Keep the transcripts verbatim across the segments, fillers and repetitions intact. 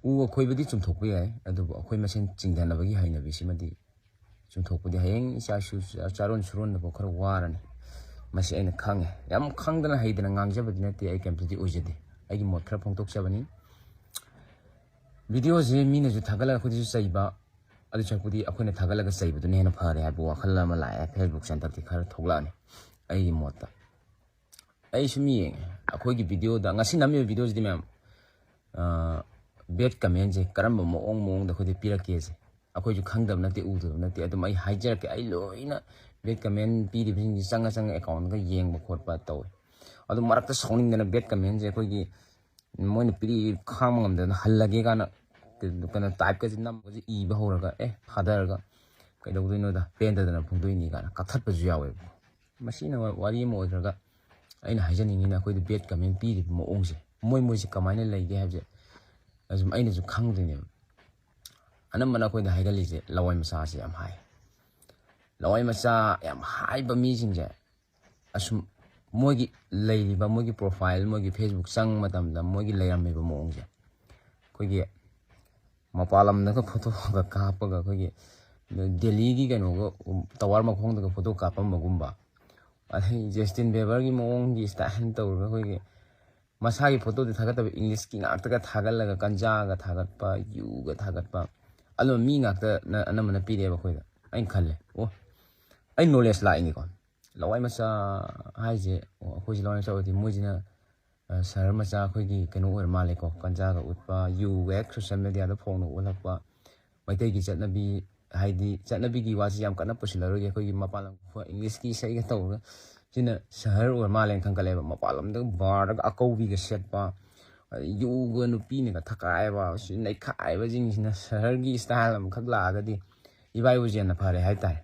ꯎ ꯑꯀꯣꯏꯕꯗꯤ ꯆꯨꯝꯊꯣꯛꯄ ꯌꯥꯏ, ꯑꯗꯨꯕꯨ ꯑꯩꯈꯣꯏ ꯃꯁꯦꯟ ꯆꯤꯡꯊꯅꯕꯒꯤ ꯍꯩꯅꯕꯤꯁꯤꯃꯗꯤ ꯆꯨꯝꯊꯣꯛꯄꯗꯤ ꯍꯌꯦꯡ ꯏꯆꯥ ꯏꯁꯨ ꯆꯥꯔꯣꯟ ꯁꯨꯔꯣꯟꯗꯐꯥꯎ ꯈꯔ ꯋꯥꯔꯅꯤ꯫ ꯃꯁꯤ ꯑꯩꯅ ꯈꯪꯉꯦ, ꯌꯥꯝ ꯈꯪꯗꯅ ꯍꯩꯗꯅ ꯉꯥꯡꯖꯕꯗꯤ ꯅꯠꯇꯦ, ꯑꯩ ꯀꯩꯝꯇꯗꯤ ꯑꯣꯏꯖꯗꯦ, ꯑꯩꯒꯤ ꯃꯣꯠ ꯈꯔ ꯐꯣꯡꯗꯣꯛꯆꯕꯅꯤ꯫ ꯚꯤꯗꯤꯑꯣꯁꯦ ꯃꯤꯅꯁꯨ ꯊꯥꯒꯠꯂꯒ ꯑꯩꯈꯣꯏꯗꯁꯨ ꯆꯩꯕ, ꯑꯗꯨ ꯁꯔꯨꯛꯄꯨꯗꯤ ꯑꯩꯈꯣꯏꯅ ꯊꯥꯒꯠꯂꯒ ꯆꯩꯕꯗꯨꯅ ꯍꯦꯟꯅ ꯐꯔꯦ ꯍꯥꯏꯕ ꯋꯥꯈꯜ ꯑꯃ ꯂꯥꯛꯑꯦ꯫ ꯐꯦꯁꯕꯨꯛꯁꯦ ꯍꯟꯗꯛꯇꯤ ꯈꯔ ꯊꯣꯛꯂꯛꯑꯅꯤ ꯑꯩꯒꯤ ꯃꯣꯠꯇ꯫ ꯑꯩ ꯁꯨꯝ ꯌꯦꯡꯉꯦ ꯑꯩꯈꯣꯏꯒꯤ ꯚꯤꯗꯤꯑꯣꯗ, ꯉꯁꯤ ꯅꯝꯃꯤꯕ ꯚꯤꯗꯤꯑꯣꯁꯤꯗꯤ ꯃꯌꯥꯝ ꯕꯦꯠ ꯀꯃꯦꯟꯁꯦ ꯀꯔꯝꯕ ꯃꯑꯣꯡ ꯃꯑꯣꯡꯗ ꯑꯩꯈꯣꯏꯗ ꯄꯤꯔꯛꯀꯦꯁꯦ ꯑꯩꯈꯣꯏꯁꯨ ꯈꯪꯗꯕ ꯅꯠꯇꯦ, ꯎꯗꯕ ꯅꯠꯇꯦ꯫ ꯑꯗꯨꯝ ꯑꯩ ꯍꯥꯏꯖꯔꯛꯀꯦ, ꯑꯩ ꯂꯣꯏꯅ ꯕꯦꯠ ꯀꯃꯦꯟ ꯄꯤꯔꯤꯕꯁꯤꯡꯁꯤ ꯆꯪꯉ ꯆꯪꯉ ꯑꯦꯀꯥꯎꯟꯒ ꯌꯦꯡꯕ ꯈꯣꯠꯄ ꯇꯧꯋꯦ꯫ ꯑꯗꯨ ꯃꯔꯛꯇ ꯁꯥꯎꯅꯤꯡꯗꯅ ꯕꯦꯠ ꯀꯃꯦꯟꯁꯦ ꯑꯩꯈꯣꯏꯒꯤ ꯃꯣꯏꯅ ꯄꯤꯔꯤ ꯈꯥꯡꯕ ꯉꯝꯗꯅ ꯍꯜꯂꯒꯦ ꯀꯥꯏꯅ ꯀꯩꯅꯣ ꯇꯥꯏꯞꯀꯁꯦ ꯅꯝꯕꯁꯦ ꯏꯕ ꯍꯧꯔꯒ ꯑꯦ ꯊꯥꯗꯔꯒ ꯀꯩꯗꯧꯗꯣꯏꯅꯣꯗ, ꯄꯦꯟꯗꯗꯅ ꯐꯣꯡꯗꯣꯛꯏꯅꯤ ꯀꯥꯏꯅ ꯀꯛꯊꯠꯄꯁꯨ ꯌꯥꯎꯋꯦꯕ꯫ ꯃꯁꯤꯅ ꯋꯥꯔꯤ ꯑꯃ ꯑꯣꯏꯈ꯭ꯔꯒ ꯑꯩꯅ ꯍꯥꯏꯖꯅꯤꯡꯉꯤꯅ ꯑꯩꯈꯣꯏꯗ ꯕꯦꯠ ꯀꯃꯦꯟ ꯄꯤꯔꯤꯕ ꯃꯑꯣꯡꯁꯦ ꯃꯣꯏ ꯃꯣꯏꯁꯦ ꯀꯃꯥꯏꯅ ꯂꯩꯒꯦ ꯍꯥꯏꯕꯁꯦ ꯑꯁꯨꯝ ꯑꯩꯅꯁꯨ ꯈꯪꯗꯣꯏꯅꯦꯕ꯫ ꯑꯅꯝꯕꯅ ꯑꯩꯈꯣꯏꯗ ꯍꯥꯏꯒꯜꯂꯤꯁꯦ ꯂꯋꯥꯏ ꯃꯆꯥꯁꯦ ꯌꯥꯝ ꯍꯥꯏ꯫ ꯂꯋꯥꯏ ꯃꯆꯥ ꯌꯥꯝ ꯍꯥꯏꯕ ꯃꯤꯁꯤꯡꯁꯦ ꯑꯁꯨꯝ ꯃꯣꯏꯒꯤ ꯂꯩꯔꯤꯕ ꯃꯣꯏꯒꯤ ꯄ꯭ꯔꯣꯐꯥꯏꯜ, ꯃꯣꯏꯒꯤ ꯐꯦꯁꯕꯨꯛ ꯆꯪꯕ ꯃꯇꯝꯗ ꯃꯣꯏꯒꯤ ꯂꯩꯔꯝꯃꯤꯕ ꯃꯑꯣꯡꯁꯦ ꯑꯩꯈꯣꯏꯒꯤ ꯃꯄꯥꯟ ꯂꯝꯗꯒ ꯐꯣꯇꯣꯒ ꯀꯥꯞꯄꯒ ꯑꯩꯈꯣꯏꯒꯤ ꯗꯦꯜꯂꯤꯒꯤ ꯀꯩꯅꯣꯒ ꯇꯋꯥꯔ ꯃꯈꯣꯡꯗꯒ ꯐꯣꯇꯣ ꯀꯥꯞꯄꯝꯕꯒꯨꯝꯕ, ꯑꯗꯩ ꯖꯁꯇꯤꯟ ꯕꯦꯕꯔꯒꯤ ꯃꯑꯣꯡꯒꯤ ꯁ꯭ꯇꯥꯏꯜ ꯇꯧꯔꯒ ꯑꯩꯈꯣꯏꯒꯤ ꯃꯁꯥꯒꯤ ꯐꯣꯇꯣꯗꯤ ꯊꯥꯒꯠꯇꯕ, ꯏꯪꯂꯤꯁꯀꯤ ꯉꯥꯛꯇꯒ ꯊꯥꯒꯠꯂꯒ ꯒꯟꯖꯥꯒ ꯊꯥꯒꯠꯄ, ꯌꯨꯒ ꯊꯥꯒꯠꯄ, ꯑꯗꯨꯝꯕ ꯃꯤ ꯉꯥꯛꯇ ꯑꯅꯝꯕꯅ ꯄꯤꯔꯛꯑꯦꯕ ꯑꯩꯈꯣꯏꯗ꯫ ꯑꯩꯅ ꯈꯜꯂꯦ, ꯑꯣ ꯑꯩ ꯅꯣꯂꯦꯖ ꯂꯥꯛꯏꯅꯤꯀꯣ꯫ ꯂꯋꯥꯏ ꯃꯆꯥ ꯍꯥꯏꯁꯦ, ꯑꯣ ꯑꯩꯈꯣꯏꯁꯦ ꯂꯋꯥꯏ ꯃꯆꯥ ꯑꯣꯏꯗꯤ ꯃꯣꯏꯁꯤꯅ ꯁꯍꯔ ꯃꯆꯥ ꯑꯩꯈꯣꯏꯒꯤ ꯀꯩꯅꯣ ꯑꯣꯏꯔ ꯃꯥꯜꯂꯦꯀꯣ, ꯒꯟꯖꯥꯒ ꯎꯠꯄ, ꯌꯨꯒ ꯍꯦꯛ ꯁꯣꯁꯦꯜ ꯃꯦꯗꯤꯌꯥꯗ ꯐꯣꯡꯅ ꯎꯠꯂꯛꯄ, ꯃꯩꯇꯩꯒꯤ ꯆꯠꯅꯕꯤ, ꯍꯥꯏꯗꯤ ꯆꯠꯅꯕꯤꯒꯤ ꯋꯥꯁꯤ ꯌꯥꯝ ꯀꯟꯅ ꯄꯨꯁꯤꯜꯂꯔꯣꯏꯒꯦ, ꯑꯩꯈꯣꯏꯒꯤ ꯃꯄꯥꯟ ꯂꯝ ꯏꯪꯂꯤꯁꯀꯤ ꯏꯁꯩꯒ ꯇꯧꯔꯒ ꯁꯤꯅ ꯁꯍꯔ ꯑꯣꯏꯔ ꯃꯥꯜꯂꯦꯅ ꯈꯟꯒꯠꯂꯦꯕ꯫ ꯃꯄꯥꯟ ꯂꯝꯗ ꯕꯥꯔꯗꯒ ꯑꯀꯧꯕꯤꯒ ꯁꯦꯠꯄ, ꯑꯗꯩ ꯌꯨꯒ ꯅꯨꯄꯤꯅꯒ ꯊꯛꯀꯥꯏꯕ, ꯁꯤ ꯅꯩꯈꯥꯏꯕꯁꯤꯡꯁꯤꯅ ꯁꯍꯔꯒꯤ ꯏꯁꯇꯥꯏꯜ ꯑꯃꯈꯛ ꯂꯥꯛꯑꯒꯗꯤ ꯏꯕꯥꯏ ꯎꯖꯦꯟꯅ ꯐꯔꯦ ꯍꯥꯏꯇꯥꯔꯦ꯫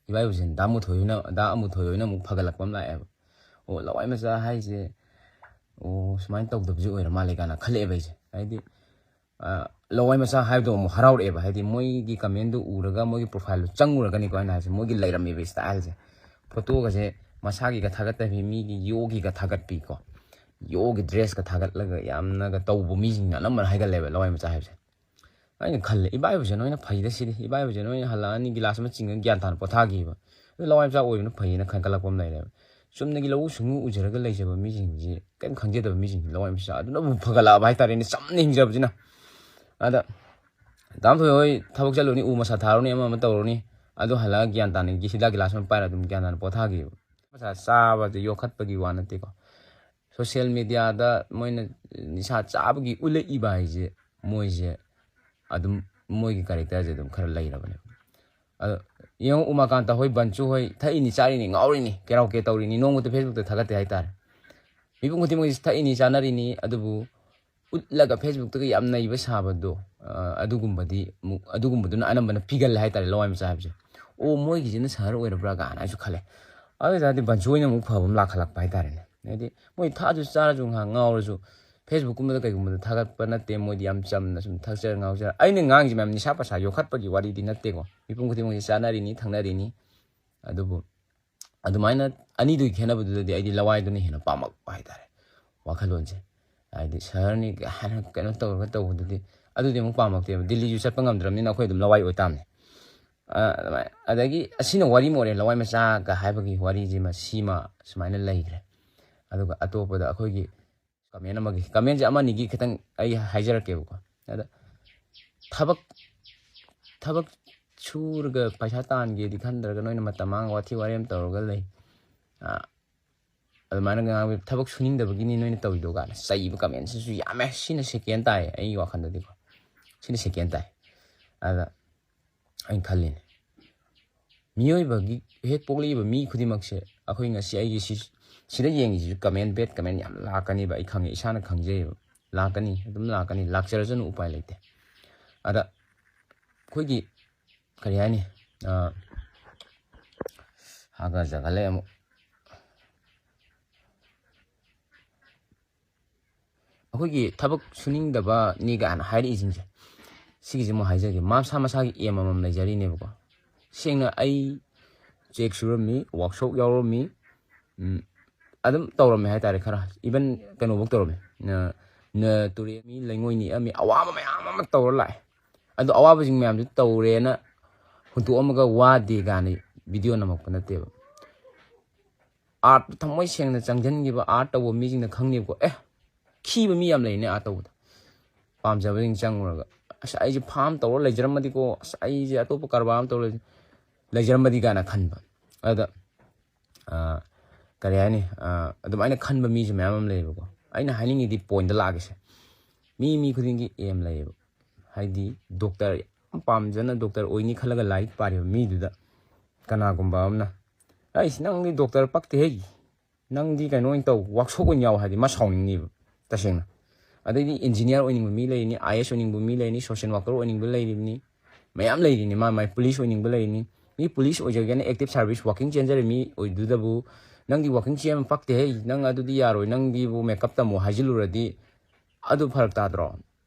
ꯏꯕꯥꯏ ꯎꯖꯦꯟ, ꯗꯥ ꯃꯨꯊꯣꯏ ꯍꯣꯏꯅ, ꯗꯥ ꯑꯃꯨꯊꯣꯏ ꯍꯣꯏꯅ ꯑꯃꯨꯛ ꯐꯒꯠꯂꯛꯄ ꯑꯃ ꯂꯥꯛꯑꯦꯕ꯫ ꯑꯣ ꯂꯋꯥꯏ ꯃꯆꯥ ꯍꯥꯏꯁꯦ ꯑꯣ ꯁꯨꯃꯥꯏꯅ ꯇꯧꯗꯕꯁꯦ ꯑꯣꯏꯔ ꯃꯥꯜꯂꯦ ꯀꯥꯏꯅ ꯈꯜꯂꯛꯑꯦꯕ ꯑꯩꯁꯦ꯫ ꯍꯥꯏꯗꯤ ꯂꯋꯥꯏ ꯃꯆꯥ ꯍꯥꯏꯕꯗꯣ ꯑꯃꯨꯛ ꯍꯔꯥꯎꯔꯛꯑꯦꯕ꯫ ꯍꯥꯏꯗꯤ ꯃꯣꯏꯒꯤ ꯀꯃꯦꯟꯗꯨ ꯎꯔꯒ, ꯃꯣꯏꯒꯤ ꯄ꯭ꯔꯣꯐꯥꯏꯜꯗꯨ ꯆꯪꯉꯨꯔꯒꯅꯤꯀꯣ ꯑꯩꯅ ꯍꯥꯏꯁꯦ, ꯃꯣꯏꯒꯤ ꯂꯩꯔꯝꯃꯤꯕ ꯏꯁꯇꯥꯏꯜꯁꯦ꯫ ꯐꯣꯇꯣꯒꯁꯦ ꯃꯁꯥꯒꯤꯒ ꯊꯥꯒꯠꯇꯕꯤ, ꯃꯤꯒꯤ ꯌꯣꯒꯤꯒ ꯊꯥꯒꯠꯄꯤꯀꯣ꯫ ꯌꯣꯒꯤ ꯗ꯭ꯔꯦꯁꯀ ꯊꯥꯒꯠꯂꯒ ꯌꯥꯝꯅꯒ ꯇꯧꯕ ꯃꯤꯁꯤꯡꯅ ꯑꯅꯝꯕꯅ ꯍꯥꯏꯒꯜꯂꯦꯕ ꯂꯋꯥꯏ ꯃꯆꯥ ꯍꯥꯏꯕꯁꯦ꯫ ꯑꯩꯅ ꯈꯜꯂꯦ, ꯏꯕꯥꯏꯕꯨꯁꯦ ꯅꯣꯏꯅ ꯐꯩꯗ ꯁꯤꯗꯤ, ꯏꯕꯥꯏꯕꯨꯁꯦ ꯅꯣꯏꯅ ꯍꯜꯂꯛꯑꯅꯤ ꯒꯤꯂꯥꯁ ꯑꯃ ꯆꯤꯡꯉꯒ ꯒ꯭ꯌꯥꯟ ꯇꯥꯅ ꯄꯣꯊꯥꯈꯤꯕ꯫ ꯑꯗꯨ ꯂꯋꯥꯏ ꯃꯆꯥ ꯑꯣꯏꯕꯅ ꯐꯩꯌꯦꯅ ꯈꯟꯒꯠꯂꯛꯄ ꯑꯃ ꯂꯩꯔꯦꯕ꯫ ꯆꯨꯝꯅꯒꯤ ꯂꯧꯎ ꯁꯤꯡꯎ ꯎꯖꯔꯒ ꯂꯩꯖꯕ ꯃꯤꯁꯤꯡꯁꯤ, ꯀꯔꯤꯝ ꯈꯪꯖꯗꯕ ꯃꯤꯁꯤꯡꯁꯤ, ꯂꯋꯥꯏ ꯃꯆꯥ ꯑꯗꯨꯅꯕꯨ ꯐꯒꯠꯂꯛꯑꯕ ꯍꯥꯏꯇꯥꯔꯦꯅꯦ, ꯆꯝꯅ ꯍꯤꯡꯖꯕꯁꯤꯅ꯫ ꯑꯗ ꯇꯥꯝꯊꯣꯏ ꯍꯣꯏ ꯊꯕꯛ ꯆꯠꯂꯨꯅꯤ, ꯎ ꯃꯁꯥ ꯊꯥꯔꯨꯅꯤ, ꯑꯃ ꯑꯃ ꯇꯧꯔꯨꯅꯤ, ꯑꯗꯨ ꯍꯜꯂꯛꯑꯒ ꯒ꯭ꯌꯥꯟ ꯇꯥꯅ ꯍꯤꯗꯥꯛ ꯒꯤꯂꯥꯁ ꯑꯃ ꯄꯥꯏꯔ ꯑꯗꯨꯝ ꯒ꯭ꯌꯥꯟ ꯇꯥꯅ ꯄꯣꯊꯥꯈꯤꯕ꯫ ꯃꯁꯥ ꯆꯥꯕꯗ ꯌꯣꯛꯈꯠꯄꯒꯤ ꯋꯥ ꯅꯠꯇꯦꯀꯣ꯫ ꯁꯣꯁꯤꯌꯦꯜ ꯃꯦꯗꯤꯌꯥꯗ ꯃꯣꯏꯅ ꯅꯤꯁꯥ ꯆꯥꯕꯒꯤ ꯎꯠꯂꯛꯏꯕ ꯍꯥꯏꯁꯦ, ꯃꯣꯏꯁꯦ ꯑꯗꯨꯝ ꯃꯣꯏꯒꯤ ꯀꯦꯔꯦꯛꯇꯔꯁꯦ ꯑꯗꯨꯝ ꯈꯔ ꯂꯩꯔꯕꯅꯦꯕ꯫ ꯑꯗꯣ ꯌꯦꯡꯉꯣ, ꯎꯃꯥꯀꯥꯟꯇ ꯍꯣꯏ, ꯕꯟꯆꯨ ꯍꯣꯏ ꯊꯛꯏꯅꯤ, ꯆꯥꯔꯤꯅꯤ, ꯉꯥꯎꯔꯤꯅꯤ, ꯀꯦꯔꯥꯎꯀꯦ ꯇꯧꯔꯤꯅꯤ, ꯅꯣꯡꯃꯇ ꯐꯦꯁꯕꯨꯛꯇ ꯊꯥꯒꯠꯇꯦ ꯍꯥꯏꯇꯥꯔꯦ꯫ ꯃꯤꯄꯨꯝ ꯈꯨꯗꯤꯡꯃꯛꯁꯤ ꯊꯛꯏꯅꯤ, ꯆꯥꯅꯔꯤꯅꯤ, ꯑꯗꯨꯕꯨ ꯎꯠꯂꯒ ꯐꯦꯁꯕꯨꯛꯇꯒ ꯌꯥꯝ ꯅꯩꯕ ꯁꯥꯕꯗꯣ, ꯑ, ꯑꯗꯨꯒꯨꯝꯕꯗꯤ ꯑꯃꯨꯛ, ꯑꯗꯨꯒꯨꯝꯕꯗꯨꯅ ꯑꯅꯝꯕꯅ ꯄꯤꯒꯜꯂꯦ ꯍꯥꯏꯇꯥꯔꯦ ꯂꯋꯥꯏ ꯃꯆꯥ ꯍꯥꯏꯕꯁꯦ꯫ ꯑꯣ, ꯃꯣꯏꯒꯤꯁꯤꯅ ꯁꯍꯔ ꯑꯣꯏꯔꯕ꯭ꯔꯥ ꯀꯥꯏꯅ ꯑꯩꯁꯨ ꯈꯜꯂꯦ꯫ ꯑꯗꯨ ꯑꯣꯏ ꯇꯥꯔꯗꯤ ꯕꯟꯆꯨ ꯍꯣꯏꯅ ꯑꯃꯨꯛ ꯐꯕ ꯑꯃ ꯂꯥꯛꯈꯠꯂꯛꯄ ꯍꯥꯏꯇꯥꯔꯦꯅꯦ꯫ ꯍꯥꯏꯗꯤ ꯃꯣꯏ ꯊꯛꯑꯁꯨ ꯆꯥꯔꯁꯨ ꯉꯥꯏꯍꯥꯛ ꯉꯥꯎꯔꯁꯨ ꯐꯦꯁꯕꯨꯛꯀꯨꯝꯕꯗ ꯀꯩꯒꯨꯝꯕꯗ ꯊꯥꯒꯠꯄ ꯅꯠꯇꯦ, ꯃꯣꯏꯗꯤ ꯌꯥꯝ ꯆꯝꯅ ꯁꯨꯝ ꯊꯛꯆꯔ ꯉꯥꯎꯖꯔ꯫ ꯑꯩꯅ ꯉꯥꯡꯉꯤꯁꯤ ꯃꯌꯥꯝ ꯅꯤꯁꯥ ꯄꯁꯥ ꯌꯣꯛꯈꯠꯄꯒꯤ ꯋꯥꯔꯤꯗꯤ ꯅꯠꯇꯦꯀꯣ, ꯃꯤꯄꯨꯝ ꯈꯨꯗꯤꯡꯃꯛꯁꯤ ꯆꯥꯅꯔꯤꯅꯤ, ꯊꯛꯅꯔꯤꯅꯤ꯫ ꯑꯗꯨꯕꯨ ꯑꯗꯨꯃꯥꯏꯅ ꯑꯅꯤꯗꯨꯒꯤ ꯈꯦꯠꯅꯕꯗꯨꯗꯗꯤ ꯑꯩꯗꯤ ꯂꯋꯥꯏꯗꯨꯅ ꯍꯦꯟꯅ ꯄꯥꯝꯃꯛꯄ ꯍꯥꯏꯇꯥꯔꯦ, ꯋꯥꯈꯜꯂꯣꯟꯁꯦ꯫ ꯍꯥꯏꯗꯤ ꯁꯍꯔꯅꯤ ꯍꯥꯏꯅ ꯀꯩꯅꯣ ꯇꯧꯔꯒ ꯇꯧꯕꯗꯨꯗꯤ, ꯑꯗꯨꯗꯤ ꯑꯃꯨꯛ ꯄꯥꯝꯃꯛꯇꯦꯕ꯫ ꯗꯤꯜꯂꯤꯁꯨ ꯆꯠꯄ ꯉꯝꯗ꯭ꯔꯕꯅꯤꯅ ꯑꯩꯈꯣꯏ ꯑꯗꯨꯝ ꯂꯋꯥꯏ ꯑꯣꯏ ꯇꯥꯕꯅꯤ꯫ ꯑ, ꯑꯗꯨꯃꯥꯏꯅ, ꯑꯗꯒꯤ ꯑꯁꯤꯅ ꯋꯥꯔꯤ ꯑꯃ ꯑꯣꯏꯔꯦ, ꯂꯋꯥꯏ ꯃꯆꯥꯒ ꯍꯥꯏꯕꯒꯤ ꯋꯥꯔꯤꯁꯤꯃ ꯁꯤꯃ ꯁꯨꯃꯥꯏꯅ ꯂꯩꯈ꯭ꯔꯦ꯫ ꯑꯗꯨꯒ ꯑꯇꯣꯞꯄꯗ ꯑꯩꯈꯣꯏꯒꯤ ꯀꯃꯦꯟ ꯑꯃꯒꯤ, ꯀꯃꯦꯟꯁꯦ ꯑꯃ ꯑꯅꯤꯒꯤ ꯈꯤꯇꯪ ꯑꯩ ꯍꯥꯏꯖꯔꯛꯀꯦꯕꯀꯣ꯫ ꯑꯗ ꯊꯕꯛ, ꯊꯕꯛ ꯁꯨꯔꯒ ꯄꯩꯁꯥ ꯇꯥꯟꯒꯦꯗꯤ ꯈꯟꯗ꯭ꯔꯒ ꯅꯣꯏꯅ ꯃꯇꯝ ꯃꯥꯡꯉꯒ ꯋꯥꯊꯤ ꯋꯥꯔꯦꯝ ꯇꯧꯔꯒ ꯂꯩ꯫ ꯑ, ꯑꯗꯨꯃꯥꯏꯅ ꯉꯥꯡꯕ, ꯊꯕꯛ ꯁꯨꯅꯤꯡꯗꯕꯒꯤꯅꯤ ꯅꯣꯏꯅ ꯇꯧꯔꯤꯗꯣ ꯀꯥꯏꯅ ꯆꯩꯕ ꯀꯃꯦꯟꯁꯤꯁꯨ ꯌꯥꯝꯃꯦ꯫ ꯁꯤꯅ ꯁꯦꯀꯦꯟ ꯇꯥꯏ ꯑꯩꯒꯤ ꯋꯥꯈꯜꯗꯗꯤꯀꯣ꯫ ꯁꯤꯅ ꯁꯦꯀꯦꯟ ꯇꯥꯏ꯫ ꯑꯗ ꯑꯩꯅ ꯈꯜꯂꯤꯅꯦ, ꯃꯤꯑꯣꯏꯕꯒꯤ ꯍꯦꯛ ꯄꯣꯛꯂꯛꯏꯕ ꯃꯤ ꯈꯨꯗꯤꯡꯃꯛꯁꯦ, ꯑꯩꯈꯣꯏ ꯉꯁꯤ ꯑꯩꯒꯤ ꯁꯤ, ꯁꯤꯗ ꯌꯦꯡꯉꯤꯁꯤꯁꯨ ꯀꯃꯦꯟ, ꯕꯦꯠ ꯀꯃꯦꯟ ꯌꯥꯝ ꯂꯥꯛꯀꯅꯦꯕ, ꯑꯩ ꯈꯪꯉꯦ, ꯏꯁꯥꯅ ꯈꯪꯖꯩꯌꯦꯕ꯫ ꯂꯥꯛꯀꯅꯤ, ꯑꯗꯨꯝ ꯂꯥꯛꯀꯅꯤ, ꯂꯥꯛꯆꯔꯁꯅꯨ, ꯎꯄꯥꯏ ꯂꯩꯇꯦ꯫ ꯑꯗ ꯑꯩꯈꯣꯏꯒꯤ ꯀꯔꯤ ꯍꯥꯏꯅꯤ, ꯑ, ꯍꯥꯒꯠ ꯆꯒꯠꯂꯦ ꯑꯃꯨꯛ꯫ ꯑꯩꯈꯣꯏꯒꯤ ꯊꯕꯛ ꯁꯨꯅꯤꯡꯗꯕꯅꯤ ꯀꯥꯏꯅ ꯍꯥꯏꯔꯛꯏꯁꯤꯡꯁꯦ, ꯁꯤꯒꯤꯁꯦ ꯑꯃꯨꯛ ꯍꯥꯏꯖꯒꯦ꯫ ꯃꯁꯥ ꯃꯁꯥꯒꯤ ꯑꯦꯝ ꯑꯃꯃꯝ ꯂꯩꯖꯔꯤꯅꯦꯕꯀꯣ꯫ ꯁꯦꯡꯅ ꯑꯩ ꯆꯦꯛ ꯁꯨꯔꯝꯃꯤ, ꯋꯥꯛꯁꯣꯞ ꯌꯥꯎꯔꯝꯃꯤ, ꯎꯝ, ꯑꯗꯨꯝ ꯇꯧꯔꯝꯃꯦ ꯍꯥꯏꯇꯥꯔꯦ꯫ ꯈꯔ even ꯀꯩꯅꯣꯐꯧ ꯇꯧꯔꯝꯃꯦ꯫ ꯅ- ꯅ- ꯇꯨꯔꯦꯟ ꯃꯤ ꯂꯩꯉꯣꯏ ꯅꯤꯛꯑꯝꯃꯤ, ꯑꯋꯥꯕ ꯃꯌꯥꯝ ꯑꯃ ꯇꯧꯔ ꯂꯥꯛꯑꯦ꯫ ꯑꯗꯣ ꯑꯋꯥꯕꯁꯤꯡ ꯃꯌꯥꯝꯗꯨ ꯇꯧꯔꯦꯅ ꯍꯨꯟꯗꯣꯛꯑꯝꯃꯒ ꯋꯥꯗꯦ ꯀꯥꯏꯅ ꯚꯤꯗꯤꯑꯣ ꯅꯝꯃꯛꯄ ꯅꯠꯇꯦꯕ꯫ ꯑꯥꯔꯠ ꯊꯃꯣꯏ ꯁꯦꯡꯅ ꯆꯪꯁꯤꯟꯈꯤꯕ ꯑꯥꯔꯠ ꯇꯧꯕ ꯃꯤꯁꯤꯡꯅ ꯈꯪꯅꯦꯕꯀꯣ꯫ ꯑꯦ, ꯈꯤꯕ ꯃꯤ ꯌꯥꯝ ꯂꯩꯅꯦ ꯑꯥꯔꯠ ꯇꯧꯕꯗ꯫ ꯄꯥꯝꯖꯕꯁꯤꯡ ꯆꯪꯉꯨꯔꯒ, "ꯑꯁ, ꯑꯩꯁꯦ ꯐꯥꯝ ꯇꯧꯔ ꯂꯩꯖꯔꯝꯃꯗꯤꯀꯣ, ꯑꯁ, ꯑꯩꯁꯦ ꯑꯇꯣꯞꯄ ꯀꯔꯕꯥꯔ ꯑꯃ ꯇꯧꯔ ꯂꯩ-, ꯂꯩꯖꯔꯝꯃꯗꯤ" ꯀꯥꯏꯅ ꯈꯟꯕ꯫ ꯑꯗ ꯑ, ꯀꯔꯤ ꯍꯥꯏꯅꯤ, ꯑ, ꯑꯗꯨꯃꯥꯏꯅ ꯈꯟꯕ ꯃꯤꯁꯨ ꯃꯌꯥꯝ ꯑꯃ ꯂꯩꯌꯦꯕꯀꯣ꯫ ꯑꯩꯅ ꯍꯥꯏꯅꯤꯡꯉꯤꯗꯤ ꯄꯣꯏꯟꯗ ꯂꯥꯛꯑꯒꯦꯁꯦ, ꯃꯤ ꯃꯤ ꯈꯨꯗꯤꯡꯒꯤ ꯑꯦꯝ ꯂꯩꯌꯦꯕ꯫ ꯍꯥꯏꯗꯤ ꯗꯣꯛꯇꯔ ꯌꯥꯝ ꯄꯥꯝꯖꯅ ꯗꯣꯛꯇꯔ ꯑꯣꯏꯅꯤ ꯈꯜꯂꯒ ꯂꯥꯏꯔꯤꯛ ꯄꯥꯔꯤꯕ ꯃꯤꯗꯨꯗ ꯀꯅꯥꯒꯨꯝꯕ ꯑꯃꯅ, "ꯑꯩꯁ, ꯅꯪꯗꯤ ꯗꯣꯛꯇꯔ ꯄꯛꯇꯦꯍꯦ, ꯅꯪꯗꯤ ꯀꯩꯅꯣ ꯑꯣꯏꯅ ꯇꯧ, ꯋꯥꯛꯁꯣꯞ ꯑꯣꯏꯅ ꯌꯥꯎ" ꯍꯥꯏꯗꯤ ꯃꯥ ꯁꯥꯎꯅꯤꯡꯅꯤꯕ ꯇꯁꯦꯡꯅ꯫ ꯑꯗꯩꯗꯤ ꯏꯟꯖꯤꯅꯤꯌꯥꯔ ꯑꯣꯏꯅꯤꯡꯕ ꯃꯤ ꯂꯩꯔꯤꯅꯤ, ꯑꯥꯏ ꯑꯦꯁ ꯑꯣꯏꯅꯤꯡꯕ ꯃꯤ ꯂꯩꯔꯤꯅꯤ, ꯁꯣꯁꯤꯌꯦꯜ ꯋꯥꯔꯀꯔ ꯑꯣꯏꯅꯤꯡꯕ ꯂꯩꯔꯤꯕꯅꯤ, ꯃꯌꯥꯝ ꯂꯩꯔꯤꯅꯤ꯫ ꯃꯥ ꯃꯥꯏ ꯄꯨꯂꯤꯁ ꯑꯣꯏꯅꯤꯡꯕ ꯂꯩꯔꯤꯅꯤ꯫ ꯃꯤ ꯄꯨꯂꯤꯁ ꯑꯣꯏꯖꯒꯦꯅ ꯑꯦꯛꯇꯤꯚ ꯁꯥꯔꯚꯤꯁ ꯋꯥꯛꯀꯤꯡ ꯆꯦꯟꯖꯔꯤ ꯃꯤ ꯑꯣꯏꯗꯨꯗꯕꯨ, "ꯅꯪꯗꯤ ꯋꯥꯛꯀꯤꯡ ꯆꯦꯟꯕ ꯄꯛꯇꯦꯍꯦ, ꯅꯪ ꯑꯗꯨꯗꯤ ꯌꯥꯔꯣꯏ, ꯅꯪꯗꯤꯕꯨ ꯃꯦꯀꯞ ꯇꯝꯃꯣ" ꯍꯥꯏꯖꯤꯜꯂꯨꯔꯗꯤ ꯑꯗꯨ ꯐꯔꯛ ꯇꯥꯗ꯭ꯔꯣ?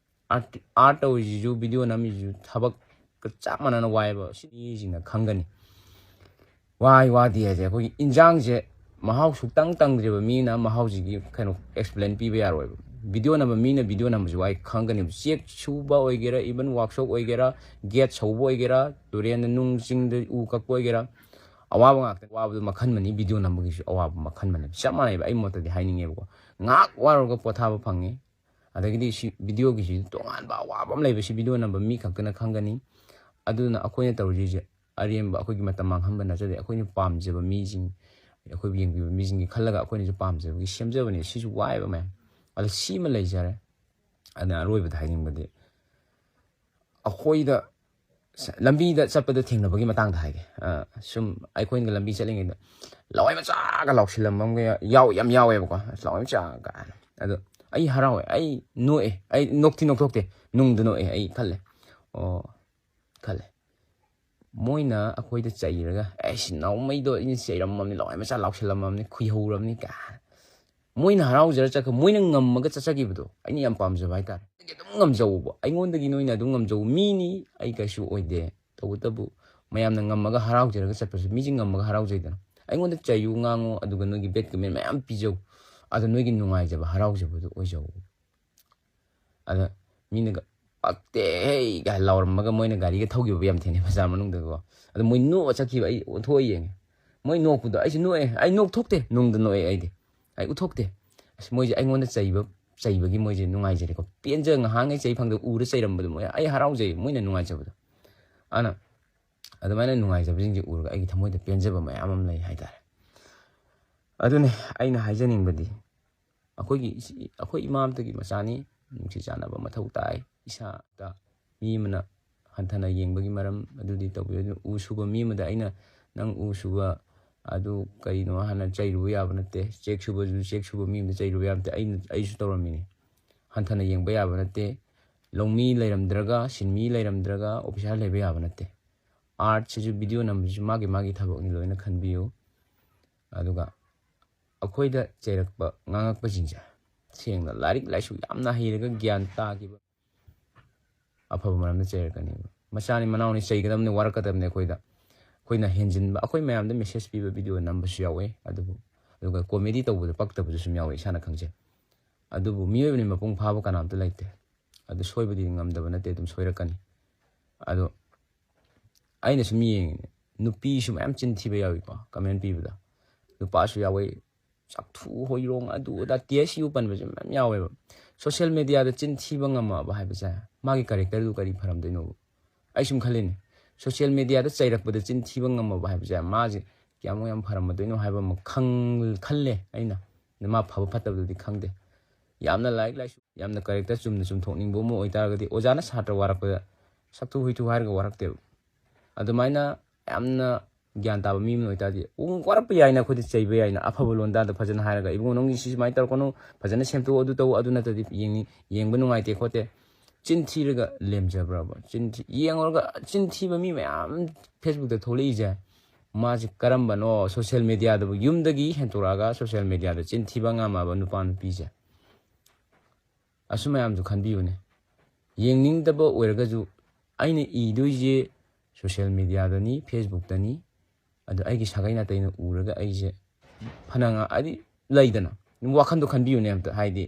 ꯑꯥꯔꯠ, ꯑꯥꯔꯠ ꯇꯧꯔꯤꯁꯤꯁꯨ, ꯚꯤꯗꯤꯑꯣ ꯅꯝꯃꯤꯁꯤꯁꯨ ꯊꯕꯛꯀ ꯆꯞ ꯃꯥꯟꯅꯅ ꯋꯥꯏꯑꯦꯕ꯫ ꯁꯤ ꯃꯤꯁꯤꯡꯅ ꯈꯪꯒꯅꯤ꯫ ꯋꯥꯏ ꯋꯥꯗꯦ ꯍꯥꯏꯁꯦ ꯑꯩꯈꯣꯏꯒꯤ ꯏꯟꯖꯥꯡꯁꯦ ꯃꯍꯥꯎ ꯁꯨꯛꯇꯪ ꯇꯪꯗ꯭ꯔꯤꯕ ꯃꯤꯅ ꯃꯍꯥꯎꯁꯤꯒꯤ ꯀꯩꯅꯣ ꯑꯦꯛꯁꯄ꯭ꯂꯦꯟ ꯄꯤꯕ ꯌꯥꯔꯣꯏꯕ꯫ ꯚꯤꯗꯤꯑꯣ ꯅꯝꯕ ꯃꯤꯅ ꯚꯤꯗꯤꯑꯣ ꯅꯝꯕꯁꯨ ꯋꯥꯏ ꯈꯪꯒꯅꯦꯕ꯫ ꯆꯦꯛ ꯁꯨꯕ ꯑꯣꯏꯒꯦꯔꯥ, ꯏꯚꯟ ꯋꯥꯛꯁꯣꯞ ꯑꯣꯏꯒꯦꯔꯥ, ꯒꯦꯠ ꯁꯧꯕ ꯑꯣꯏꯒꯦꯔꯥ, ꯇꯨꯔꯦꯟꯗ ꯅꯨꯡ ꯆꯤꯡꯗ ꯎ ꯀꯛꯄ ꯑꯣꯏꯒꯦꯔꯥ, ꯑꯋꯥꯕ ꯉꯥꯛꯇ꯫ ꯑꯋꯥꯕꯗꯨ ꯃꯈꯜ ꯑꯃꯅꯤ, ꯚꯤꯗꯤꯑꯣ ꯅꯝꯕꯒꯤꯁꯨ ꯑꯋꯥꯕ ꯃꯈꯜ ꯑꯃꯅꯦꯕ꯫ ꯆꯞ ꯃꯥꯟꯅꯩꯕ, ꯑꯩ ꯃꯣꯠꯇꯗꯤ ꯍꯥꯏꯅꯤꯡꯉꯦꯕꯀꯣ꯫ ꯉꯥꯏꯍꯥꯛ ꯋꯥꯔꯨꯔꯒ ꯄꯣꯊꯥꯕ ꯐꯪꯉꯤ꯫ ꯑꯗꯒꯤꯗꯤ ꯁꯤ ꯚꯤꯗꯤꯑꯣꯒꯤꯁꯨ ꯇꯣꯉꯥꯟꯕ ꯑꯋꯥꯕ ꯑꯃ ꯂꯩꯕ, ꯁꯤ ꯚꯤꯗꯤꯑꯣ ꯅꯝꯕ ꯃꯤ ꯈꯛꯇꯅ ꯈꯪꯒꯅꯤ꯫ ꯑꯗꯨꯅ ꯑꯩꯈꯣꯏꯅ ꯇꯧꯔꯤꯁꯤꯁꯦ ꯑꯔꯦꯝꯕ ꯑꯩꯈꯣꯏꯒꯤ ꯃꯇꯝ ꯃꯥꯡꯍꯟꯕ ꯅꯠꯆꯗꯦ꯫ ꯑꯩꯈꯣꯏꯅ ꯄꯥꯝꯖꯕ ꯃꯤꯁꯤꯡ, ꯑꯩꯈꯣꯏꯕꯨ ꯌꯦꯡꯕꯤꯕ ꯃꯤꯁꯤꯡꯒꯤ ꯈꯜꯂꯒ ꯑꯩꯈꯣꯏꯅꯁꯨ ꯄꯥꯝꯖꯕꯒꯤ ꯁꯦꯝꯖꯕꯅꯦ꯫ ꯁꯤꯁꯨ ꯋꯥꯏꯑꯦꯕ ꯃꯌꯥꯝ꯫ ꯑꯗꯣ ꯁꯤꯃ ꯂꯩꯖꯔꯦ꯫ ꯑꯗꯨꯅ ꯑꯔꯣꯏꯕꯗ ꯍꯥꯏꯅꯤꯡꯕꯗꯤ, ꯑꯩꯈꯣꯏꯗ ꯁ-, ꯂꯝꯕꯤꯗ ꯆꯠꯄꯗ ꯊꯦꯡꯅꯕꯒꯤ ꯃꯇꯥꯡꯗ ꯍꯥꯏꯒꯦ꯫ ꯑ, ꯁꯨꯝ ꯑꯩꯈꯣꯏꯅ ꯂꯝꯕꯤ ꯆꯠꯂꯤꯉꯩꯗ ꯂꯋꯥꯏ ꯃꯆꯥꯒ ꯂꯥꯎꯁꯤꯜꯂꯝꯕ ꯑꯃꯒ ꯌꯥꯎ-, ꯌꯥꯝ ꯌꯥꯎꯋꯦꯕꯀꯣ꯫ "ꯑꯁ, ꯂꯋꯥꯏ ꯃꯆꯥꯒ" ꯀꯥꯏꯅ꯫ ꯑꯗꯣ ꯑꯩ ꯍꯔꯥꯎꯋꯦ, ꯑꯩ ꯅꯣꯛꯑꯦ, ꯑꯩ ꯅꯣꯛꯇꯤ ꯅꯣꯛꯊꯣꯛꯇꯦ, ꯅꯨꯡꯗ ꯅꯣꯛꯑꯦ꯫ ꯑꯩ ꯈꯜꯂꯦ, "ꯑꯣ"꯫ ꯈꯜꯂꯦ꯫ ꯃꯣꯏꯅ ꯑꯩꯈꯣꯏꯗ ꯆꯩꯔꯒ, "ꯑꯩꯁ, ꯅꯥꯎꯃꯩꯗꯣ ꯑꯩꯅ ꯆꯩꯔꯝꯃꯕꯅꯤ, ꯂꯋꯥꯏ ꯃꯆꯥ ꯂꯥꯎꯁꯤꯜꯂꯝꯃꯕꯅꯤ, ꯈꯨꯏꯍꯧꯔꯕꯅꯤ" ꯀꯥꯏꯅ꯫ ꯃꯣꯏꯅ ꯍꯔꯥꯎꯖꯔ ꯆꯠꯈ꯭ꯔ-, ꯃꯣꯏꯅ ꯉꯝꯃꯒ ꯆꯠꯆꯈꯤꯕꯗꯣ ꯑꯩꯅ ꯌꯥꯝ ꯄꯥꯝꯖꯕ ꯍꯥꯏꯇꯥꯔꯦ꯫ ꯑꯩꯒꯤ ꯑꯗꯨꯝ ꯉꯝꯖꯧꯕ, ꯑꯩꯉꯣꯟꯗꯒꯤ ꯅꯣꯏꯅ ꯑꯗꯨꯝ ꯉꯝꯖꯧ꯫ ꯃꯤꯅꯤ, ꯑꯩ ꯀꯩꯁꯨ ꯑꯣꯏꯗꯦ꯫ ꯇꯧꯕꯇꯕꯨ ꯃꯌꯥꯝꯅ ꯉꯝꯃꯒ ꯍꯔꯥꯎꯖꯔꯒ ꯆꯠꯄꯁꯦ, ꯃꯤꯁꯦ ꯉꯝꯃꯒ ꯍꯔꯥꯎꯖꯩꯗꯅ꯫ ꯑꯩꯉꯣꯟꯗ ꯆꯩꯌꯨ, ꯉꯥꯡꯉꯨ, ꯑꯗꯨꯒ ꯅꯣꯏꯒꯤ bad comment ꯃꯌꯥꯝ ꯄꯤꯖꯧ, ꯑꯗꯣ ꯅꯣꯏꯒꯤ ꯅꯨꯡꯉꯥꯏꯖꯕ, ꯍꯔꯥꯎꯖꯕꯗꯨ ꯑꯣꯏꯖꯧ꯫ ꯑꯗ ꯃꯤꯅꯒ "ꯄꯛꯇꯦ ꯍꯦ"ꯒ ꯂꯥꯎꯔꯝꯃꯒ ꯃꯣꯏꯅ ꯒꯥꯔꯤꯒ ꯊꯧꯈꯤꯕ ꯌꯥꯝ ꯊꯦꯡꯅꯩ ꯕꯖꯥꯔ ꯃꯅꯨꯡꯗꯀꯣ꯫ ꯑꯗꯣ ꯃꯣꯏ ꯅꯣꯛꯑ ꯆꯠꯈꯤꯕ ꯑꯩ ꯑꯣꯟꯊꯣꯛꯑ ꯌꯦꯡꯉꯦ꯫ ꯃꯣꯏ ꯅꯣꯛꯄꯗꯣ ꯑꯩꯁꯨ ꯅꯣꯛꯑꯦ꯫ ꯑꯩ ꯅꯣꯛꯊꯣꯛꯇꯦ, ꯅꯨꯡꯗ ꯅꯣꯛꯑꯦ ꯑꯩꯗꯤ꯫ ꯑꯩ ꯎꯠꯊꯣꯛꯇꯦ꯫ ꯑꯁ, ꯃꯣꯏꯁꯦ ꯑꯩꯉꯣꯟꯗ ꯆꯩꯕ, ꯆꯩꯕꯒꯤ ꯃꯣꯏꯁꯦ ꯅꯨꯡꯉꯥꯏꯖꯔꯦꯀꯣ꯫ ꯄꯦꯟꯖ ꯉꯍꯥꯡꯉꯩ ꯆꯩ ꯐꯪꯗ ꯎꯔ ꯆꯩꯔꯝꯕꯗꯣ ꯃꯣꯏ, ꯑꯩ ꯍꯔꯥꯎꯖꯩ ꯃꯣꯏꯅ ꯅꯨꯡꯉꯥꯏꯖꯕꯗꯣ꯫ ꯑꯗꯨꯅ ꯑꯗꯨꯃꯥꯏꯅ ꯅꯨꯡꯉꯥꯏꯖꯕꯁꯤꯡꯁꯦ ꯎꯔꯒ ꯑꯩꯒꯤ ꯊꯃꯣꯏꯗ ꯄꯦꯟꯖꯕ ꯃꯌꯥꯝ ꯑꯃ ꯂꯩ ꯍꯥꯏꯇꯥꯔꯦ꯫ ꯑꯗꯨꯅꯤ ꯑꯩꯅ ꯍꯥꯏꯖꯅꯤꯡꯕꯗꯤ, ꯑꯩꯈꯣꯏꯒꯤ ꯏꯆꯤ-, ꯑꯩꯈꯣꯏ ꯏꯃꯥ ꯑꯃꯇꯒꯤ ꯃꯆꯥꯅꯤ, ꯅꯨꯡꯁꯤ ꯆꯥꯟꯅꯕ ꯃꯊꯧ ꯇꯥꯏ꯫ ꯏꯁꯥꯗ ꯃꯤ ꯑꯃꯅ ꯍꯟꯊꯅ ꯌꯦꯡꯕꯒꯤ ꯃꯔꯝ ꯑꯗꯨꯗꯤ ꯇꯧꯕꯤꯌꯨ꯫ ꯑꯗꯨ ꯎ ꯁꯨꯕ ꯃꯤ ꯑꯃꯗ ꯑꯩꯅ "ꯅꯪ ꯎ ꯁꯨꯕ ꯑꯗꯨ ꯀꯩꯅꯣ?" ꯍꯥꯟꯅ ꯆꯩꯔꯨꯕ ꯌꯥꯕ ꯅꯠꯇꯦ꯫ ꯆꯦꯛ ꯁꯨꯕꯁꯨ ꯆꯦꯛ ꯁꯨꯕ ꯃꯤ ꯑꯃꯗ ꯆꯩꯔꯨꯕ ꯌꯥꯕ ꯅꯠꯇꯦ꯫ ꯑꯩꯅ, ꯑꯩꯁꯨ ꯇꯧꯔꯝꯃꯤꯅꯤ꯫ ꯍꯟꯊꯅ ꯌꯦꯡꯕ ꯌꯥꯕ ꯅꯠꯇꯦ꯫ ꯂꯧꯃꯤ ꯂꯩꯔꯝꯗ꯭ꯔꯒ, ꯁꯤꯟꯃꯤ ꯂꯩꯔꯝꯗ꯭ꯔꯒ, ꯑꯣꯐꯤꯁꯥꯔ ꯂꯩꯕ ꯌꯥꯕ ꯅꯠꯇꯦ꯫ ꯑꯥꯔꯠꯁꯤꯁꯨ, ꯚꯤꯗꯤꯑꯣ ꯅꯝꯕꯁꯤꯁꯨ ꯃꯥꯒꯤ ꯃꯥꯒꯤ ꯊꯕꯛꯅꯤ, ꯂꯣꯏꯅ ꯈꯟꯕꯤꯌꯨ꯫ ꯑꯗꯨꯒ ꯑꯩꯈꯣꯏꯗ ꯆꯩꯔꯛꯄ, ꯉꯥꯡꯉꯛꯄꯁꯤꯡꯁꯦ ꯁꯦꯡꯅ ꯂꯥꯏꯔꯤꯛ ꯂꯥꯏꯁꯨ ꯌꯥꯝꯅ ꯍꯩꯔꯒ ꯒ꯭ꯌꯥꯟ ꯇꯥꯈꯤꯕ ꯑꯐꯕ ꯃꯔꯝꯗ ꯆꯩꯔꯛꯀꯅꯦꯕ꯫ ꯃꯆꯥꯅꯤ ꯃꯅꯥꯎꯅꯤ ꯆꯩꯒꯗꯕꯅꯤ, ꯋꯥꯔꯛꯀꯗꯕꯅꯤ ꯑꯩꯈꯣꯏꯗ꯫ ꯑꯩꯈꯣꯏꯅ ꯍꯦꯟꯖꯤꯟꯕ, ꯑꯩꯈꯣꯏ ꯃꯌꯥꯝꯗ ꯃꯦꯁꯦꯖ ꯄꯤꯕ ꯚꯤꯗꯤꯑꯣ ꯅꯝꯕꯁꯨ ꯌꯥꯎꯋꯦ꯫ ꯑꯗꯨꯕꯨ, ꯑꯗꯨꯒ ꯀꯣꯃꯦꯗꯤ ꯇꯧꯕꯗ ꯄꯛꯇꯕꯁꯨ ꯁꯨꯝ ꯌꯥꯎꯋꯦ, ꯏꯁꯥꯅ ꯈꯪꯖꯩ꯫ ꯑꯗꯨꯕꯨ ꯃꯤꯑꯣꯏꯕꯅꯤ, ꯃꯄꯨꯡ ꯐꯥꯕ ꯀꯅꯥꯝꯇ ꯂꯩꯇꯦ꯫ ꯑꯗꯨ ꯁꯣꯏꯕꯗꯤ ꯉꯝꯗꯕ ꯅꯠꯇꯦ, ꯑꯗꯨꯝ ꯁꯣꯏꯔꯛꯀꯅꯤ꯫ ꯑꯗꯣ ꯑꯩꯅ ꯁꯨꯝ ꯌꯦꯡꯉꯤꯅꯦ, ꯅꯨꯄꯤꯁꯨ ꯃꯌꯥꯝ ꯆꯤꯟ ꯊꯤꯕ ꯌꯥꯎꯏꯀꯣ, ꯀꯃꯦꯟ ꯄꯤꯕꯗ꯫ ꯅꯨꯄꯥꯁꯨ ꯌꯥꯎꯋꯦ, ꯆꯥꯛꯊꯨ ꯍꯣꯏꯔꯣꯡ ꯑꯗꯨ ꯑꯗꯥ ꯇꯤ ꯑꯦꯁ ꯌꯨ ꯄꯟꯕꯁꯦ ꯃꯌꯥꯝ ꯌꯥꯎꯋꯦꯕ꯫ ꯁꯣꯁꯤꯌꯦꯜ ꯃꯦꯗꯤꯌꯥꯗ ꯆꯤꯟ ꯊꯤꯕ ꯉꯝꯃꯛꯑꯕ ꯍꯥꯏꯕꯁꯦ, ꯃꯥꯒꯤ ꯀꯦꯔꯦꯛꯇꯔꯗꯨ ꯀꯔꯤ ꯐꯔꯝꯗꯣꯏꯅꯣꯕ? ꯑꯩ ꯁꯨꯝ ꯈꯜꯂꯤꯅꯦ, ꯁꯣꯁꯤꯌꯦꯜ ꯃꯦꯗꯤꯌꯥꯗ ꯆꯩꯔꯛꯄꯗ ꯆꯤꯟ ꯊꯤꯕ ꯉꯝꯃꯕ ꯍꯥꯏꯕꯁꯦ ꯃꯥꯁꯦ ꯀꯌꯥꯃꯨꯛ ꯌꯥꯝ ꯐꯔꯝꯃꯗꯣꯏꯅꯣ ꯍꯥꯏꯕ ꯑꯃ ꯈꯪ-, ꯈꯜꯂꯦ ꯑꯩꯅ꯫ ꯑꯗ ꯃꯥ ꯐꯕ ꯐꯠꯇꯕꯗꯨꯗꯤ ꯈꯪꯗꯦ꯫ ꯌꯥꯝꯅ ꯂꯥꯏꯔꯤꯛ ꯂꯥꯏꯁꯨ, ꯌꯥꯝꯅ ꯀꯦꯔꯦꯛꯇꯔ ꯆꯨꯝꯅ ꯆꯨꯝꯊꯣꯛꯅꯤꯡꯕ ꯑꯃ ꯑꯣꯏꯇꯥꯔꯒꯗꯤ ꯑꯣꯖꯥꯅ ꯁꯥꯇ꯭ꯔ ꯋꯥꯔꯛꯄꯗ ꯁꯛꯊꯨ ꯍꯨꯏꯊꯨ ꯍꯥꯏꯔꯒ ꯋꯥꯔꯛꯇꯦꯕ꯫ ꯑꯗꯨꯃꯥꯏꯅ ꯌꯥꯝꯅ ꯒ꯭ꯌꯥꯟ ꯇꯥꯕ ꯃꯤ ꯑꯃ ꯑꯣꯏꯇꯥꯔꯗꯤ ꯎ ꯋꯥꯔꯛꯄ ꯌꯥꯏꯅ, ꯑꯩꯈꯣꯏꯗꯤ ꯆꯩꯕ ꯌꯥꯏꯅ, ꯑꯐꯕ ꯂꯣꯟꯗꯥꯗ ꯐꯖꯅ ꯍꯥꯏꯔꯒ, "ꯏꯕꯨꯡꯉꯣ, ꯅꯪꯒꯤ ꯁꯤ ꯁꯨꯃꯥꯏꯅ ꯇꯧꯔꯛꯀꯅꯨ, ꯐꯖꯅ ꯁꯦꯝꯗꯣꯛꯑꯣ, ꯑꯗꯨ ꯇꯧ, ꯑꯗꯨ ꯅꯠꯇ꯭ꯔꯗꯤ ꯌꯦꯡꯅꯤꯡ-, ꯌꯦꯡꯕ ꯅꯨꯡꯉꯥꯏꯇꯦ ꯈꯣꯠꯇꯦ"꯫ ꯆꯤꯟ ꯊꯤꯔꯒ ꯂꯦꯝꯖꯕ꯭ꯔꯕ? ꯆꯤꯟ ꯊꯤ-, ꯌꯦꯡꯉꯨꯔꯒ ꯆꯤꯟ ꯊꯤꯕ ꯃꯤ ꯃꯌꯥꯝ ꯐꯦꯁꯕꯨꯛꯇ ꯊꯣꯛꯂꯛꯏꯁꯦ, ꯃꯥꯁꯦ ꯀꯔꯝꯕꯅꯣ? ꯁꯣꯁꯤꯌꯦꯜ ꯃꯦꯗꯤꯌꯥꯗꯕꯨ, ꯌꯨꯝꯗꯒꯤ ꯍꯦꯟꯇꯣꯔꯛꯑꯒ ꯁꯣꯁꯤꯌꯦꯜ ꯃꯦꯗꯤꯌꯥꯗ ꯆꯤꯟ ꯊꯤꯕ ꯉꯝꯃꯕ ꯅꯨꯄꯥ ꯅꯨꯄꯤꯁꯦ, ꯑꯁꯨ ꯃꯌꯥꯝꯁꯨ ꯈꯟꯕꯤꯌꯨꯅꯦ꯫ ꯌꯦꯡꯅꯤꯡꯗꯕ ꯑꯣꯏꯔꯒꯁꯨ ꯑꯩꯅ ꯏꯗꯣꯏꯁꯦ ꯁꯣꯁꯤꯌꯦꯜ ꯃꯦꯗꯤꯌꯥꯗꯅꯤ, ꯐꯦꯁꯕꯨꯛꯇꯅꯤ, ꯑꯗꯣ ꯑꯩꯒꯤ ꯁꯥꯒꯩ ꯅꯥꯇꯩꯅ ꯎꯔꯒ ꯑꯩꯁꯦ ꯐꯅ ꯉꯥ-, ꯍꯥꯏꯗꯤ ꯂꯩꯗꯅ, ꯋꯥꯈꯟꯗꯣ ꯈꯟꯕꯤꯌꯨꯅꯦ ꯑꯝꯇ, ꯍꯥꯏꯗꯤ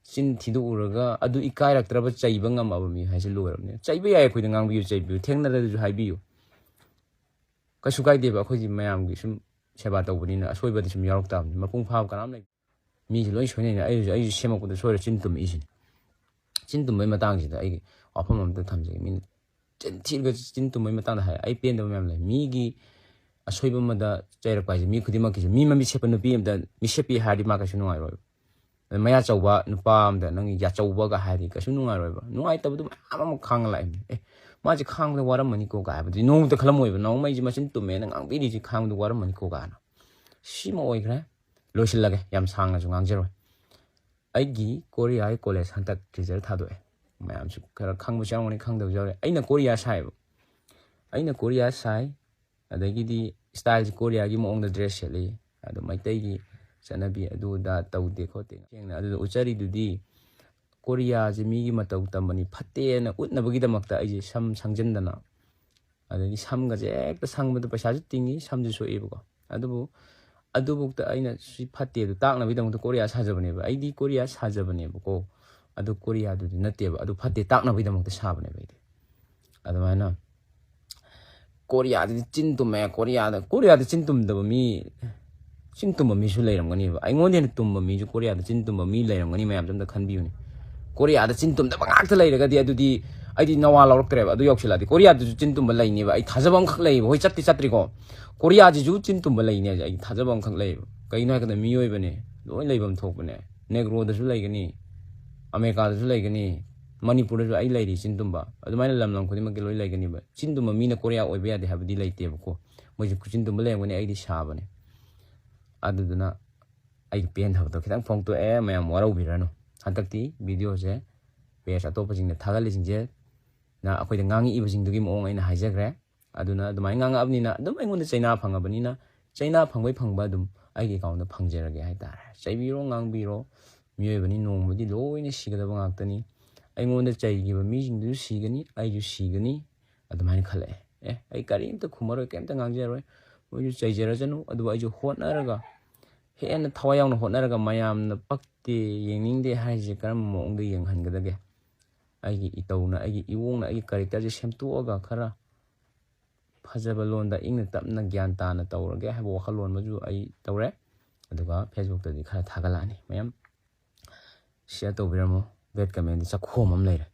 ꯆꯤꯟ ꯊꯤꯗꯣꯛꯎꯔꯒ ꯑꯗꯨ ꯏꯀꯥꯏꯔꯛꯇ꯭ꯔꯕ ꯆꯩꯕ ꯉꯝꯃꯕ ꯃꯤ ꯍꯥꯏꯁꯦ ꯂꯣꯏꯔꯕꯅꯦ꯫ ꯆꯩꯕ ꯌꯥꯏ, ꯑꯩꯈꯣꯏꯗ ꯉꯥꯡꯕꯤꯌꯨ, ꯆꯩꯕꯤꯌꯨ, ꯊꯦꯡꯅꯔꯁꯨ ꯍꯥꯏꯕꯤꯌꯨ, ꯀꯩꯁꯨ ꯀꯥꯏꯗꯦꯕ꯫ ꯑꯩꯈꯣꯏꯗꯤ ꯃꯌꯥꯝꯒꯤ ꯁꯨꯝ ꯁꯦꯕꯥ ꯇꯧꯕꯅꯤꯅ ꯑꯁꯣꯏꯕꯗꯤ ꯁꯨꯝ ꯌꯥꯎꯔꯛ ꯇꯥꯕꯅꯤ꯫ ꯃꯄꯨꯡ ꯐꯥꯕ ꯀꯅꯥꯝ ꯂꯩ꯫ ꯃꯤꯁꯦ ꯂꯣꯏ ꯁꯣꯏꯅꯩꯅꯦ꯫ ꯑꯩꯁꯨ, ꯑꯩꯁꯨ ꯁꯦꯝꯃꯛꯄꯗ ꯁꯣꯏꯔ ꯆꯤꯟ ꯇꯨꯝꯃꯛꯏꯁꯤꯅꯤ꯫ ꯆꯤꯟ ꯇꯨꯝꯕꯒꯤ ꯃꯇꯥꯡꯁꯤꯗ ꯑꯩꯒꯤ ꯋꯥꯐꯝ ꯑꯝꯇ ꯊꯝꯖꯒꯦ꯫ ꯃꯤꯅ ꯆꯤꯟ ꯊꯤꯔꯒ ꯆꯤꯟ ꯇꯨꯝꯕꯒꯤ ꯃꯇꯥꯡꯗ ꯍꯥꯏ, ꯑꯩ ꯄꯦꯟꯗꯕ ꯃꯌꯥꯝ ꯂꯩ꯫ ꯃꯤꯒꯤ ꯑꯁꯣꯏꯕ ꯑꯃꯗ ꯆꯩꯔꯛꯄ ꯍꯥꯏꯁꯦ ꯃꯤ ꯈꯨꯗꯤꯡꯃꯛꯀꯤꯁꯦ, ꯃꯤ ꯃꯃꯤꯠ ꯁꯦꯞꯄ ꯅꯨꯄꯤ ꯑꯃꯗ ꯃꯤꯠ ꯁꯦꯞꯄꯤ ꯍꯥꯏꯔꯗꯤ ꯃꯥ ꯀꯩꯁꯨ ꯅꯨꯡꯉꯥꯏꯔꯣꯏꯕ꯫ ꯑꯗ ꯃꯌꯥ ꯆꯧꯕ ꯅꯨꯄꯥ ꯑꯃꯗ ꯅꯪꯒꯤ ꯌꯥꯆꯧꯕꯒ ꯍꯥꯏꯔꯗꯤ ꯀꯩꯁꯨ ꯅꯨꯡꯉꯥꯏꯔꯣꯏꯕ꯫ ꯅꯨꯡꯉꯥꯏꯇꯕꯗꯨ ꯃꯌꯥꯝ ꯑꯃ ꯈꯥꯡꯉ ꯂꯥꯛꯏꯕꯅꯤ꯫ "ꯑꯦ, ꯃꯥꯁꯦ ꯈꯥꯡꯕꯗ ꯋꯥꯔꯝꯃꯅꯤꯀꯣ" ꯀꯥꯏ ꯍꯥꯏꯕꯗꯤ ꯅꯣꯡꯃꯇ ꯈꯜꯂꯝꯃꯣꯏꯕ꯫ "ꯅꯣꯡꯃꯩꯁꯦ ꯃꯆꯤꯟ ꯇꯨꯝꯃꯦꯅ ꯉꯥꯡꯕꯤꯔꯤꯁꯦ ꯈꯥꯡꯕꯗ ꯋꯥꯔꯝꯃꯅꯤꯀꯣ" ꯀꯥꯏꯅ꯫ ꯁꯤꯃ ꯑꯣꯏꯈ꯭ꯔꯦ꯫ ꯂꯣꯏꯁꯤꯜꯂꯒꯦ, ꯌꯥꯝ ꯁꯥꯡꯅꯁꯨ ꯉꯥꯡꯖꯔꯣꯏ꯫ ꯑꯩꯒꯤ ꯀꯣꯔꯤꯌꯥꯒꯤ ꯀꯣꯂꯦꯖ ꯍꯟꯗꯛ ꯔꯤꯖꯜ ꯊꯥꯗꯣꯛꯑꯦ꯫ ꯃꯌꯥꯝꯁꯨ ꯈꯔ ꯈꯪꯕꯁꯨ ꯌꯥꯎꯔꯝꯒꯅꯤ, ꯈꯪꯗꯕꯁꯨ ꯌꯥꯎꯔꯦ꯫ ꯑꯩꯅ ꯀꯣꯔꯤꯌꯥ ꯁꯥꯏꯕ, ꯑꯩꯅ ꯀꯣꯔꯤꯌꯥ ꯁꯥꯏ, ꯑꯗꯒꯤꯗꯤ ꯁ꯭ꯇꯥꯏꯜꯁꯦ ꯀꯣꯔꯤꯌꯥꯒꯤ ꯃꯑꯣꯡꯗ ꯗ꯭ꯔꯦꯁ ꯁꯦꯠꯂꯤ, ꯑꯗꯣ ꯃꯩꯇꯩꯒꯤ ꯆꯠꯅꯕꯤ ꯑꯗꯨ ꯑꯗꯥ ꯇꯧꯗꯦ ꯈꯣꯠꯇꯦ꯫ ꯁꯦꯡꯅ ꯑꯗꯨꯗ ꯎꯠꯆꯔꯤꯗꯨꯗꯤ ꯀꯣꯔꯤꯌꯥꯁꯦ ꯃꯤꯒꯤ ꯃꯇꯧ ꯇꯝꯕꯅꯤ, ꯐꯠꯇꯦꯅ ꯎꯠꯅꯕꯒꯤꯗꯃꯛꯇ ꯑꯩꯁꯦ ꯁꯝ ꯁꯪꯖꯤꯟꯗꯅ, ꯑꯗꯒꯤ ꯁꯝꯒꯁꯦ ꯍꯦꯛꯇ ꯁꯪꯕꯗ ꯄꯩꯁꯥꯁꯨ ꯇꯤꯡꯉꯤ, ꯁꯝꯁꯨ ꯁꯣꯛꯏꯕꯀꯣ꯫ ꯑꯗꯨꯕꯨ, ꯑꯗꯨꯕꯨꯛꯇ ꯑꯩꯅ ꯁꯤ ꯐꯠꯇꯦ ꯑꯗꯨ ꯇꯥꯛꯅꯕꯒꯤꯗꯃꯛꯇ ꯀꯣꯔꯤꯌꯥ ꯁꯥꯖꯕꯅꯦꯕ꯫ ꯑꯩꯗꯤ ꯀꯣꯔꯤꯌꯥ ꯁꯥꯖꯕꯅꯦꯕꯀꯣ꯫ ꯑꯗꯨ ꯀꯣꯔꯤꯌꯥꯗꯨꯗꯤ ꯅꯠꯇꯦꯕ꯫ ꯑꯗꯨ ꯐꯠꯇꯦ ꯇꯥꯛꯅꯕꯒꯤꯗꯃꯛꯇ ꯁꯥꯕꯅꯦꯕ ꯑꯩꯗꯤ꯫ ꯑꯗꯨꯃꯥꯏꯅ ꯀꯣꯔꯤꯌꯥꯗꯗꯤ ꯆꯤꯟ ꯇꯨꯝꯃꯦ, ꯀꯣꯔꯤꯌꯥꯗ, ꯀꯣꯔꯤꯌꯥꯗ ꯆꯤꯟ ꯇꯨꯝꯗꯕ ꯃꯤ, ꯆꯤꯟ ꯇꯨꯝꯕ ꯃꯤꯁꯨ ꯂꯩꯔꯝꯒꯅꯦꯕ꯫ ꯑꯩꯉꯣꯟꯗ ꯍꯦꯟꯅ ꯇꯨꯝꯕ ꯃꯤꯁꯨ ꯀꯣꯔꯤꯌꯥꯗ ꯆꯤꯟ ꯇꯨꯝꯕ ꯃꯤ ꯂꯩꯔꯝꯒꯅꯤ, ꯃꯌꯥꯝꯁꯨ ꯑꯝꯇ ꯈꯟꯕꯤꯌꯨꯅꯦ꯫ ꯀꯣꯔꯤꯌꯥꯗ ꯆꯤꯟ ꯇꯨꯝꯗꯕ ꯉꯥꯛꯇ ꯂꯩꯔꯒꯗꯤ ꯑꯗꯨꯗꯤ ꯑꯩꯗꯤ ꯅꯋꯥ ꯂꯧꯔꯛꯇ꯭ꯔꯦꯕ꯫ ꯑꯗꯨ ꯌꯧꯁꯤꯜꯂꯛꯑꯗꯤ ꯀꯣꯔꯤꯌꯥꯗꯁꯨ ꯆꯤꯟ ꯇꯨꯝꯕ ꯂꯩꯅꯦꯕ꯫ ꯑꯩ ꯊꯥꯖꯕ ꯑꯃꯈꯛ ꯂꯩꯌꯦꯕ꯫ ꯍꯣꯏ, ꯆꯠꯇꯤ ꯆꯠꯇ꯭ꯔꯤꯀꯣ꯫ ꯀꯣꯔꯤꯌꯥꯁꯤꯁꯨ ꯆꯤꯟ ꯇꯨꯝꯕ ꯂꯩꯅꯦ ꯍꯥꯏꯁꯦ ꯑꯩ ꯊꯥꯖꯕ ꯑꯃꯈꯛ ꯂꯩꯌꯦꯕ꯫ ꯀꯩꯒꯤꯅꯣ ꯍꯥꯏ ꯀꯥꯟꯗ ꯃꯤꯑꯣꯏꯕꯅꯦ, ꯂꯣꯏ ꯂꯩꯐꯝ ꯊꯣꯛꯄꯅꯦ꯫ ꯅꯦꯒ꯭ꯔꯣꯗꯁꯨ ꯂꯩꯒꯅꯤ, ꯑꯃꯦꯔꯤꯀꯥꯗꯁꯨ ꯂꯩꯒꯅꯤ, ꯃꯅꯤꯄꯨꯔꯗꯁꯨ ꯑꯩ ꯂꯩꯔꯤ ꯆꯤꯟ ꯇꯨꯝꯕ꯫ ꯑꯗꯨꯃꯥꯏꯅ ꯂꯝ ꯂꯝ ꯈꯨꯗꯤꯡꯃꯛꯀꯤ ꯂꯣꯏ ꯂꯩꯒꯅꯤꯕ꯫ ꯆꯤꯟ ꯇꯨꯝꯕ ꯃꯤꯅ ꯀꯣꯔꯤꯌꯥ ꯑꯣꯏꯕ ꯌꯥꯗꯦ ꯍꯥꯏꯕꯗꯤ ꯂꯩꯇꯦꯕꯀꯣ꯫ ꯃꯣꯏꯁꯨ ꯆꯤꯟ ꯇꯨꯝꯕ ꯂꯩꯔꯝꯒꯅꯤ, ꯑꯩꯗꯤ ꯁꯥꯕꯅꯦ꯫ ꯑꯗꯨꯗꯨꯅ ꯑꯩꯒꯤ ꯄꯦꯟꯗꯕꯗꯣ ꯈꯤꯇꯪ ꯐꯣꯡꯗꯣꯛꯑꯦ, ꯃꯌꯥꯝ ꯋꯥꯔꯧꯕꯤꯔꯅꯨ꯫ ꯍꯟꯗꯛꯇꯤ ꯚꯤꯗꯤꯑꯣꯁꯦ ꯄꯦꯖ ꯑꯇꯣꯞꯄꯁꯤꯡꯗ ꯊꯥꯒꯠꯂꯤꯁꯤꯡꯁꯦ ꯅ ꯑꯩꯈꯣꯏꯗ ꯉꯥꯡꯉꯛꯏꯕꯁꯤꯡꯗꯨꯒꯤ ꯃꯑꯣꯡ ꯑꯩꯅ ꯍꯥꯏꯖꯈ꯭ꯔꯦ꯫ ꯑꯗꯨꯅ ꯑꯗꯨꯃꯥꯏꯅ ꯉꯥꯡꯉꯛꯑꯕꯅꯤꯅ ꯑꯗꯨꯝ ꯑꯩꯉꯣꯟꯗ ꯆꯩꯅꯥ ꯐꯪꯉꯕꯅꯤꯅ ꯆꯩꯅꯥ ꯐꯪꯕꯩ ꯐꯪꯕ ꯑꯗꯨꯝ ꯑꯩꯒꯤ ꯑꯦꯀꯥꯎꯟꯗ ꯐꯪꯖꯔꯒꯦ ꯍꯥꯏꯇꯥꯔꯦ꯫ ꯆꯩꯕꯤꯔꯣ, ꯉꯥꯡꯕꯤꯔꯣ, ꯃꯤꯑꯣꯏꯕꯅꯤ, ꯅꯣꯡꯃꯗꯤ ꯂꯣꯏꯅ ꯁꯤꯒꯗꯕ ꯉꯥꯛꯇꯅꯤ꯫ ꯑꯩꯉꯣꯟꯗ ꯆꯩꯈꯤꯕ ꯃꯤꯁꯤꯡꯗꯨꯁꯨ ꯁꯤꯒꯅꯤ, ꯑꯩꯁꯨ ꯁꯤꯒꯅꯤ꯫ ꯑꯗꯨꯃꯥꯏꯅ ꯈꯜꯂꯛꯑꯦ꯫ ꯑꯦ, ꯑꯩ ꯀꯔꯤꯝꯇ ꯈꯨꯝꯃꯔꯣꯏ, ꯀꯔꯤꯝꯇ ꯉꯥꯡꯖꯔꯣꯏ꯫ ꯃꯣꯏꯁꯨ ꯆꯩꯖꯔꯁꯅꯨ꯫ ꯑꯗꯨꯕꯨ ꯑꯩꯁꯨ ꯍꯣꯠꯅꯔꯒ, ꯍꯦꯟꯅ ꯊꯋꯥꯏ ꯌꯥꯎꯅ ꯍꯣꯠꯅꯔꯒ, ꯃꯌꯥꯝꯅ ꯄꯛꯇꯦ, ꯌꯦꯡꯅꯤꯡꯗꯦ ꯍꯥꯏꯔꯤꯁꯦ ꯀꯔꯝꯕ ꯃꯑꯣꯡꯗ ꯌꯦꯡꯍꯟꯒꯗꯒꯦ? ꯑꯩꯒꯤ ꯏꯇꯧꯅ, ꯑꯩꯒꯤ ꯏꯋꯣꯡꯅ, ꯑꯩꯒꯤ ꯀꯦꯔꯦꯛꯇꯔꯁꯦ ꯁꯦꯝꯗꯣꯛꯑꯒ ꯈꯔ ꯐꯖꯕ ꯂꯣꯟꯗ ꯏꯪꯅ ꯇꯞꯅ ꯒ꯭ꯌꯥꯟ ꯇꯥꯅ ꯇꯧꯔꯒꯦ ꯍꯥꯏꯕ ꯋꯥꯈꯜꯂꯣꯟ ꯑꯃꯁꯨ ꯑꯩ ꯇꯧꯔꯦ꯫ ꯑꯗꯨꯒ ꯐꯦꯁꯕꯨꯛꯇꯗꯤ ꯈꯔ ꯊꯥꯒꯠꯂꯛꯑꯅꯤ, ꯃꯌꯥꯝ ꯁꯤꯌꯔ ꯇꯧꯕꯤꯔꯝꯃꯣ꯫ ꯕꯦꯠ ꯀꯃꯦꯟꯗꯤ ꯆꯥꯛꯈꯣꯝ ꯑꯃ ꯂꯩꯔꯦ꯫